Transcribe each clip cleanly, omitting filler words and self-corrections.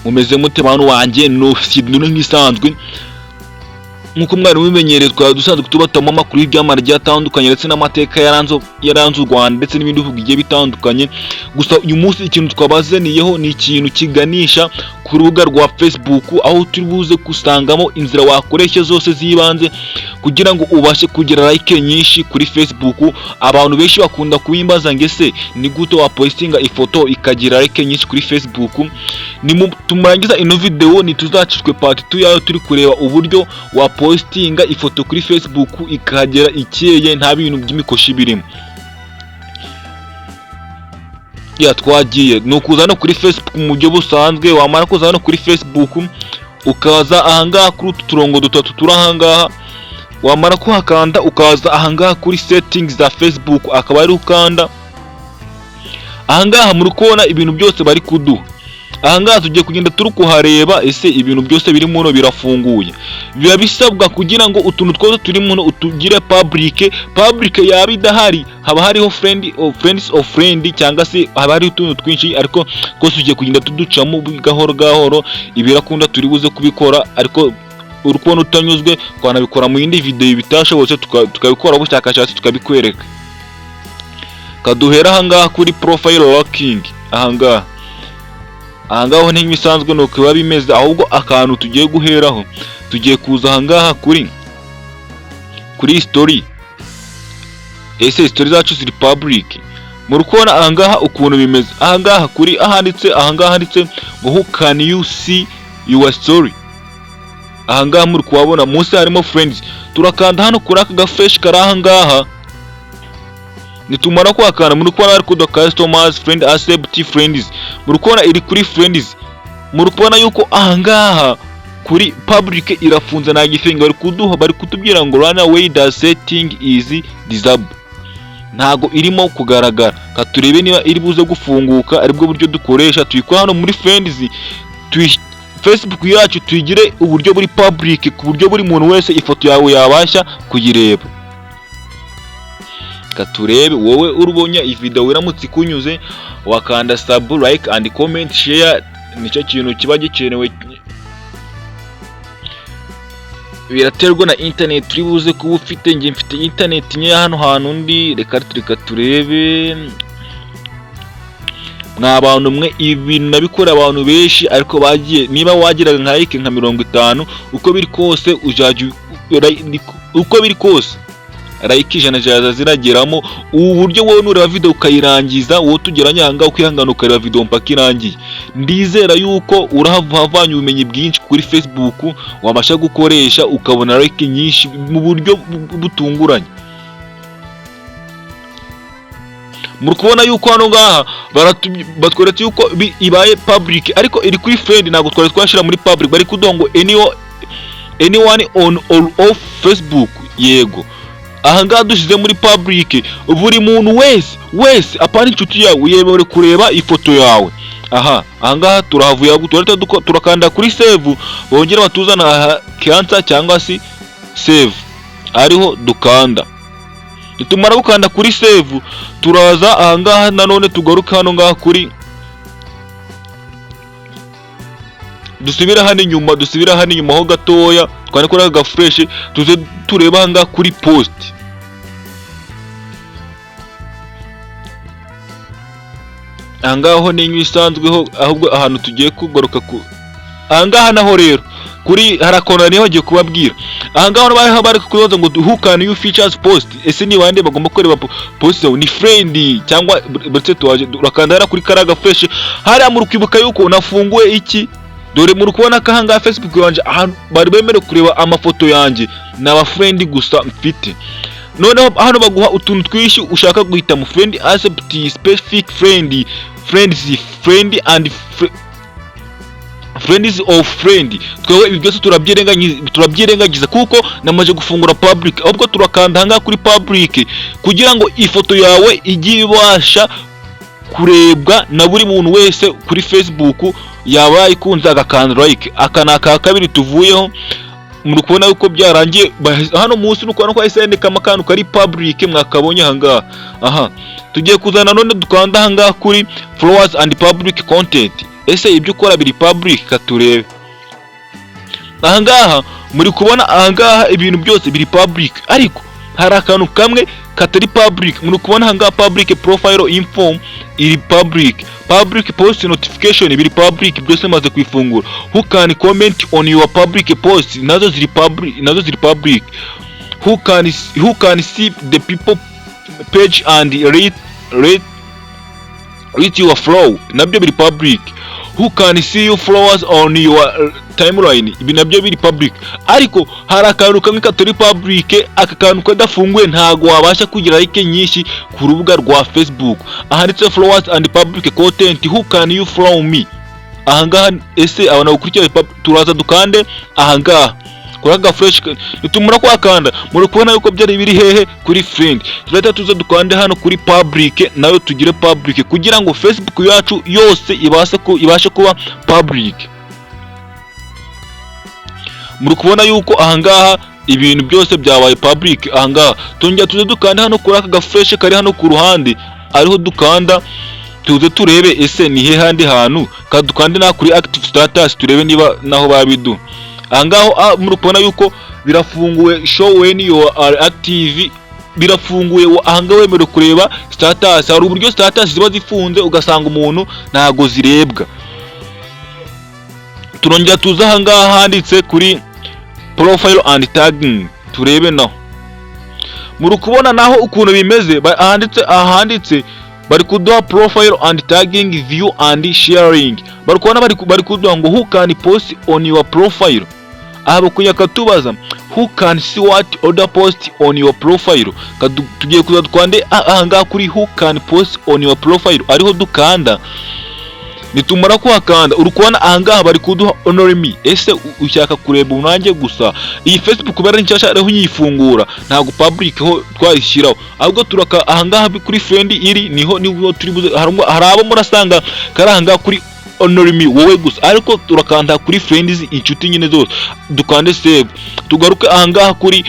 Mumeze mute, bantu wanjye? No nk'isanzwe, nk'uko mwari mubimenyereye, twari dusanzwe tubatamo amakuru y'ibyamamare agiye atandukanye ndetse n'amateka yaranze u Rwanda ndetse n'ibindi bihugu bigiye bitandukanye. Gusa uyu munsi ikintu twabazaniyeho ni ikintu kiganisha ku rubuga rwa Facebook, aho turi buze gusangamo inzira wakoresha zose z'ibanze kugira ngo ubashe kugira like nyinshi kuri Facebook. Abantu benshi bakunda kubimbaza ngo: "Ese ni gute wapostinga ifoto ikagira like nyinshi kuri Facebook?" Ni tumurangiza ino video, ntituzacishwe part 2 yayo, turi kureba uburyo wapostinga ifoto kuri Facebook ikahagera ikeye, nta bintu by'imikoshi birimo. Ya, twagiye. Ni ukuza no kuri Facebook mu buryo busanzwe. Wamara kuza hano kuri Facebook, ukaza ahangaha kuri utu turongo dutatu turi ahangaha. Wamara kuhakanda, ukaza ahangaha kuri settings za Facebook, akaba ari ukanda ahangaha. Muri kubona ibintu byose bari kuduha ahangaha, tugiye kugenda turi kuhareba. Ese ibintu byose biri muno birafunguye? Biba bisabwa kugira ngo utuntu twose turi muno utugire public. Public yaba idahari, haba hariho friend of friends of friend, cyangwa se haba hariho utuntu twinshi, ariko twose tugiye kugenda tuducamo gahoro gahoro. Ibirakunda, turi buze kubikora, ariko uri kubona utanyuzwe, twanabikora mu yindi video. Bitashobotse, tukabikora ubushakashatsi, tukabikwereka. Kaduhera ahangaha kuri profile locking. Ahangaha ho nk'ibisanzwe ni uko biba bimeze. Ahubwo akantu tugiye guheraho, tugiye kuza ahangaha kuri story. Ese story zacu ziri public? Muri kubona ahangaha ukuntu bimeze, ahangaha kuri ahanditse, ahangaha handitse ngo "Who can you see your story?" Ahangaha muri kuhabona munsi harimo friends. Turakanda hano kuri aka gaflèche kari ahangaha. Nitumara kuhakanda, muri kubona hari kudo customers, friend except friends. Muri kubona iri kuri friends. Muri kubona yuko ahangaha kuri public irafunze, nta gifinga bari kuduha. Bari kutubwira ngo "Runaway, the setting is disable", ntago irimo kugaragara. Katurebe niba iri buze gufunguka, aribwo buryo dukoresha. Tuyikora hano muri friends, Facebook yacu tuyigire uburyo buri public, ku buryo buri muntu wese ifoto yawe yabasha kuyireba. Katurebe. Wowe urubonye iyi video iramutse ikunyuze, wakanda sub, like and comment, share, nicyo kintu kiba gikenewe. Biraterwa na internet uri buze kuba ufite. Njye mfite internet nkeya hano hantu ndi. Reka turebe. Mwa bantu mwe, ibi bintu nabikora abantu benshi, ariko bagiye, niba wagiraga nka like nka 50, uko biri kose uzajya uko biri kose like 100 ziraza zirageramo. Ubu buryo, wowe nureba video ukayirangiza, wowe tugeranye ahangaha, ukihangana ukareba video mpaka irangiye, ndizera yuko urahavanye ubumenyi bwinshi kuri Facebook wabasha gukoresha ukabona like nyinshi mu buryo butunguranye. Muri kubona yuko hano ngaha batweretse yuko ibaye public, ariko iri kuri friend, ntabwo twari twashyira muri public. Bari kuduha ngo anyone on or off Facebook. Yego, ahangaha dushyize muri public, buri muntu wese wese, apana inshuti yawe, yemerewe kureba ifoto yawe. Aha ahangaha turahavuye, turahita turakanda kuri save, bongera batuzana aha cancel cyangwa se save, ariho dukanda. Nitumara gukanda kuri save, turaza ahangaha nanone, tugaruke hano ngaha kuri, dusubire hano inyuma, dusubire hano inyuma ho gatoya, twandike kuri aka gaflèche, tuze turebe ahangaha kuri post. Ahangaha ho ni isanzweho. Ahubwo ahantu tugiye kugaruka ku ahangaha naho rero kuri harakona, niho bagiye kubabwira. Ahangaha bari bari kubaza ngo "Who can you features post?" Ese ni bande bagomba kureba post yawe? Ni friend cyangwa ndetse tuwaje urakanda hariya kuri kariya gaflèche hariya. Muri kwibuka yuko nafunguye iki? Dore muri kubona ko ahangaha Facebook yanjye, ahantu bari bemerewe kureba amafoto yanjye ni aba friend gusa mfite. Noneho hano baguha utuntu twinshi ushaka guhitamo: friend except specific friend, friends, friend and friends of friend. Twewe ibi byose turabyirengagiza kuko namaze gufungura public. Ahubwo turakanda ahangaha kuri public kugira ngo ifoto yawe ijye ibasha kurebwa na buri muntu wese kuri Facebook, yaba yayikunze agakanda like. Aka ni aka kabiri tuvuyeho. Muri kubona yuko byarangiye. Hano munsi ni ukubona ko hahise handikamo akantu kari public, mwakabonye ahangaha. Aha tugiye kuzana none, dukanda ahangaha kuri followers and public content. Ese ibyo ukora biri public? Katurebe ahangaha. Muri kubona ahangaha ibintu byose biri public, ariko hari akantu kamwe katari public. Muri kubona ahangaha public profile info iri public, public post notification biri public, byose maze kwifungura. Who can comment on your public post nazo ziri public, nazo ziri public. Who can see the people page and read your flow nabyo biri public. Who can see your followers on your timeline, ibi nabyo biri public. Ariko hari akantu kamwe katari public. Aka kantu kadafunguye ntago wabasha kugira like nyinshi ku rubuga rwa Facebook. Ahanditse followers and public content, who can you follow me. Ahangaha ese abantu bakurikira, turaza dukande ahangaha kuri aka flèche. Nitumara kwakanda, muri kubona yuko byari biri hehe? Kuri friend. Turahita tuza dukande hano kuri public, nayo tugire public kugira ngo Facebook yacu yose ibashe kuba public. Muri kubona yuko ahangaha ibintu byose byabaye public. Ahangaha tongera tuze dukande hano kuri aka gaflèche kari hano ku ruhande, ariho dukanda, tuze turebe ese ni he handi hantu. Kadukande na kuri active status turebe niba naho babidu. Ahangaho muri kubona yuko birafunguye, show when you are active birafunguye. Ahangaha wemerewe kureba status. Hari uburyo status ziba zifunze ugasanga umuntu ntago zirebwa. Turongera tuze ahangaha handitse kuri profile and tagging turebe naho. Muri kubona naho ukuntu bimeze, ahanditse bari kuduha profile and tagging, view and sharing. Bari kubona bari kuduha ngo who can post on your profile. Aha bakwiye katubaza who can see what other post on your profile. Tugiye kuza twande ahangaha kuri who can post on your profile, ariho dukanda. Nitumara kuhakanda, uri kubona ahangaha bari kuduha only me. Ese ushaka kureba unanjye gusa? Iyi Facebook kubera nshyashya ariho nyifungura, ntabwo public ho twayishyiraho, ahubwo turaka ahangaha kuri friend iri niho turi buze. Hari abo murasanga kari ahangaha kuri only me, wowe gusa, ariko turakanda kuri friends, inshuti nyine zose. Dukande save, tugaruke ahangaha kuri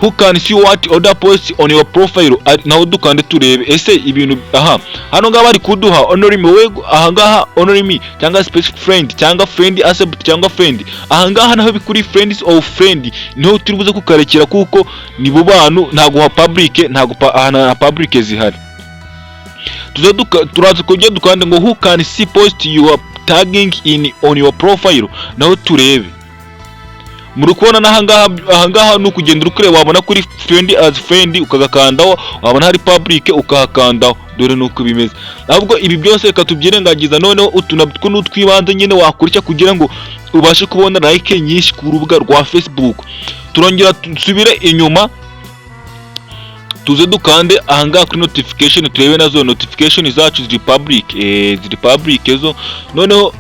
who can see what other post on your profile, naho dukande turebe ese ibintu aha hano ngaha bari kuduha only me, wowe ahangaha only me cyangwa specific friend cyangwa friend except cyangwa friend. Ahangaha naho kuri friends of friend niho turi buze kukarekera, kuko nibo bantu ntago ha public, ntago aha nta public zihari. Turaza kujya dukande ngo who can see post you are tagging in on your profile, naho turebe. Muri kubona n'ahangaha, ahangaha ni ukugenda uri kureba, wabona kuri friend as friend ukagakandaho, wabona hari public ukahakandaho. Dore nuko bimeze. Ahubwo ibi byose reka tubyirengagiza. Noneho utu natwo ni utwibanze nyine wakurikira kugira ngo ubashe kubona like nyinshi ku rubuga rwa Facebook. Turongera dusubire inyuma, tuze dukande ahangaha kuri notification turebe nazo notification zacu ziri public, ziri public zo. Noneho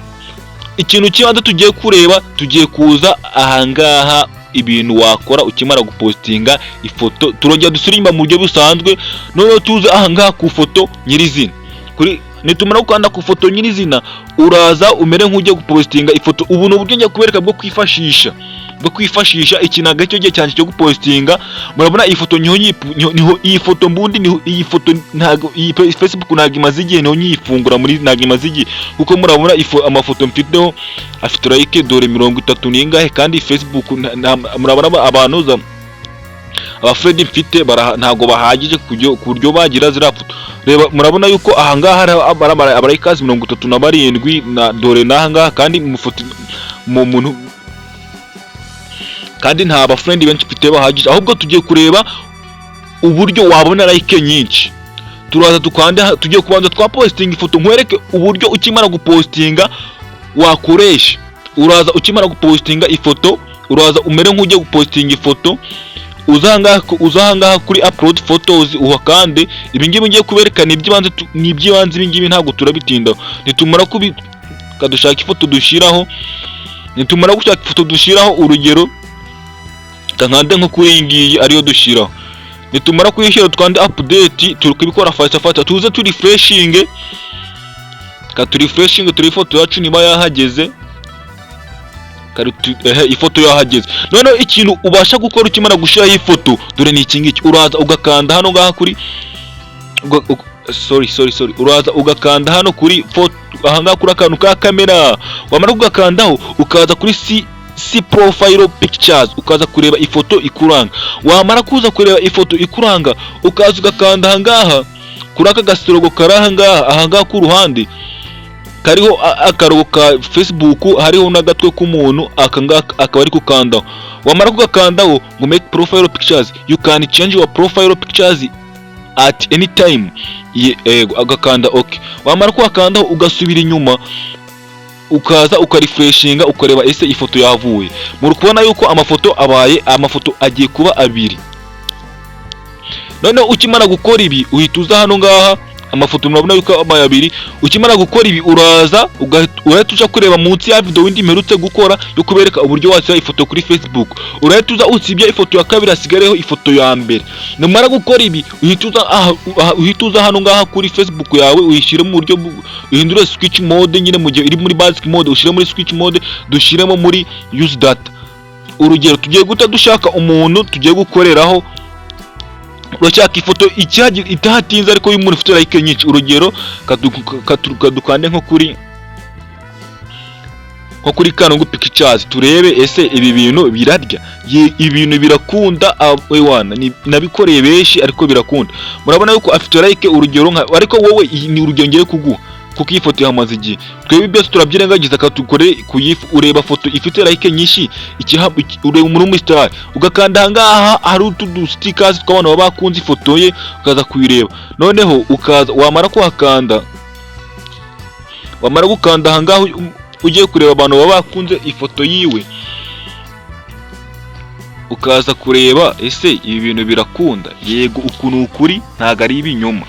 ikintu cy'ibanze tugiye kureba, tugiye kuza ahangaha ibintu wakora ukimara gupostinga ifoto. Turongera dusubire inyuma mu buryo busanzwe, noneho tuze ahangaha ku foto nyirizina. Kuri nitumara gukanda ku foto nyirizina, uraza umere nk'ujya gupostinga ifoto. Ubu ni uburyo njya kubereka bwo kwifashisha. Iki ntabwo aricyo gihe cyanjye cyo gupostinga. Murabona iyi foto niho iyi foto mbundi, niho iyi foto, ntabwo iyi Facebook ntabwo imaze igihe, niho nyiyifungura muri, ntabwo imaze igihe, kuko murabona amafoto mfiteho afite like dore 30 n'ingahe, kandi Facebook murabona abantu za abafriend mfite ntabwo bahagije ku buryo bagira ziriya foto. Reba, murabona yuko ahangaha hari abalikers 37 na dore n'ahangaha, kandi mu foto mu muntu, kandi nta bafriend benshi mfite bahagije. Ahubwo tugiye kureba uburyo wabona like nyinshi. Turaza dukande, tugiye kubanza twa postinga ifoto, nkwereke uburyo ukimara gupostinga wakoresha. Uraza ukimara gupostinga ifoto, uraza umere nk'ujya gupostinga ifoto, uza ahangaha kuri upload photos uhakande. Ibi ngibi ngiye kubereka ni iby'ibanze, ni iby'ibanze ibi ngibi, ntabwo turabitindaho. Nitumara kubi kadushaka ifoto dushyiraho, nitumara gushaka ifoto dushyiraho, urugero kankande nko kuri iyi ngiyi ariyo dushyiraho. Nitumara kuyishyira twande update, turi kubikora fast fast. Tuze turi refreshinge, ka turi refreshinge turi ifoto yacu niba yahageze. Ehe, ifoto yahageze. Noneho ikintu ubasha gukora ukimara gushyiraho ifoto dore ni iki ngiki: uraza ugakanda hano ngaha kuri Sorry, sorry, sorry. Uraza ugakanda hano kuri foto, ahangaha kuri akantu ka kamera. Wamara kugakandaho, ukaza kuri see profile pictures, ukaza kureba ifoto ikuranga. Wamara kuza kureba ifoto ikuranga, ukaza ugakanda ahangaha kuri aka gasirogo kari ahangaha ku ruhande kariho akarogo ka Facebook, hariho n'agatwe k'umuntu. Aka ngaka akaba ari kukandaho. Wamara kugakandaho ngo "Make profile pictures, you can change your profile pictures at any time." Yego, agakanda OK. Wamara kuhakandaho, ugasubira inyuma, ukaza ukarefreshinga, ukareba ese ifoto yavuye. Muri kubona yuko amafoto abaye, amafoto agiye kuba abiri. Noneho ukimara gukora ibi, uhita uza hano ngaha. Amafoto murabona yuko abaye abiri. Ukimara gukora ibi, uraza urahita uja kureba munsi ya video windi mperutse gukora yo kubereka uburyo washyira ifoto kuri Facebook. Urahita uza usibye ifoto ya kabiri, hasigareho ifoto ya mbere. Numara gukora ibi, uhita uza aha, uhita uza hano ngaha kuri Facebook yawe, uyishyire mu buryo uhindure switch mode nyine. Mu gihe iri muri basic mode, ushyire muri switch mode, dushyiremo muri use data. Urugero, tugiye guta dushaka umuntu tugiye gukoreraho. Urashaka ifoto itahatinze ariko y'umuntu ufite like nyinshi. Urugero, kadukande nko kuri Kanungu Pictures, turebe ese ibi bintu birarya. Ibintu birakunda ewana, nabikoreye benshi ariko birakunda. Murabona yuko afite like, urugero nka, ariko wowe iyi ni urugero ngiye kuguha kuko iyi foto yamaze igihe. Twebwe byose turabyirengagiza, katukore kuyifu. Ureba foto ifite like nyinshi, ureba umuntu w'umusitari, ugakanda ahangaha hari utu du stickers tw'abantu baba bakunze ifoto ye, ukaza kuyireba. Noneho ukaza, wamara kuhakanda, wamara gukanda ahangaha ugiye kureba abantu baba bakunze ifoto yiwe, ukaza kureba ese ibi bintu birakunda. Yego, uku ni ukuri, ntabwo ari ibinyoma.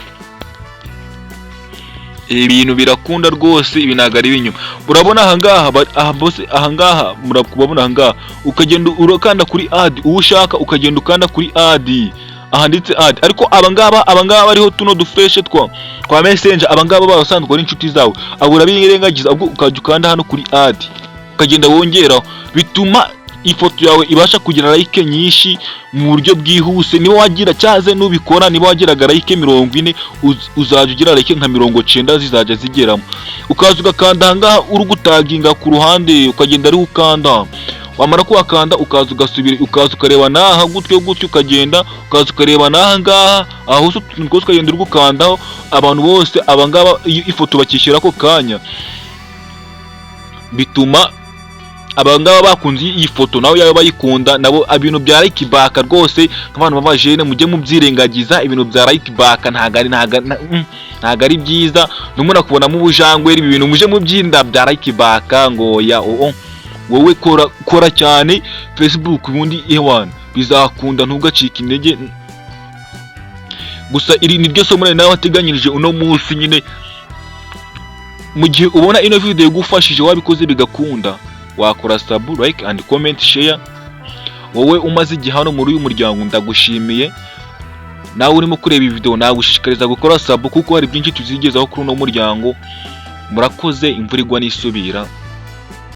Ibi bintu birakunda rwose, ibi ntabwo ari ibinyoma. Urabona ahangaha aha bose ahangaha murakubabona ahangaha, ukagenda urakanda kuri add uwo ushaka, ukagenda ukanda kuri add ahanditse add. Ariko abangaba bariho tuno duflèche twa Messenger, abangaba basanzwe ari inshuti zawe, abo urabirengagiza, ubwo ukajya ukanda hano kuri add, ukagenda wongeraho. Bituma ifoto yawe ibasha kugira like nyinshi mu buryo bwihuse. Niba wagira cyaze nubikora, niba wagiraga like 40, uzajya ugira like nka 90 zizajya zigeramo. Ukaza ugakanda ahangaha uri gutaginga ku ruhande, ukagenda ariho ukanda. Wamara kuhakanda, ukaza ugasubira, ukaza ukareba n'aha gutyo gutyo, ukagenda ukaza ukareba n'aha ngaha, aho hose utuntu twose ukagenda uri gukandaho. Abantu bose abangaba iyo ifoto bakishyura ako kanya, bituma abangaba bakunze iyi foto nawe yaba bayikunda nabo. Ibintu bya like back rwose, nk'abantu b'abajene, mujye mubyirengagiza. Ibintu bya like back ntago ari byiza, numuna kubonamo ubujangwe. Ibi bintu mujye mubyirinda bya like back ngo ya oh, wowe kora kora cyane Facebook, ubundi ewana bizakunda, ntugacike intege. Gusa iri ni ryo somo nawe wateganyirije uno munsi nyine. Mu gihe ubona ino video igufashije, wabikoze bigakunda, wakora sub, like and comment, share. Wowe umaze igihe hano muri uyu muryango, ndagushimiye. Nawe urimo kureba iyi video, nagushishikariza gukora sub kuko hari byinshi tuzigezaho kuri uno muryango. Murakoze, imvura igwa n'isubira.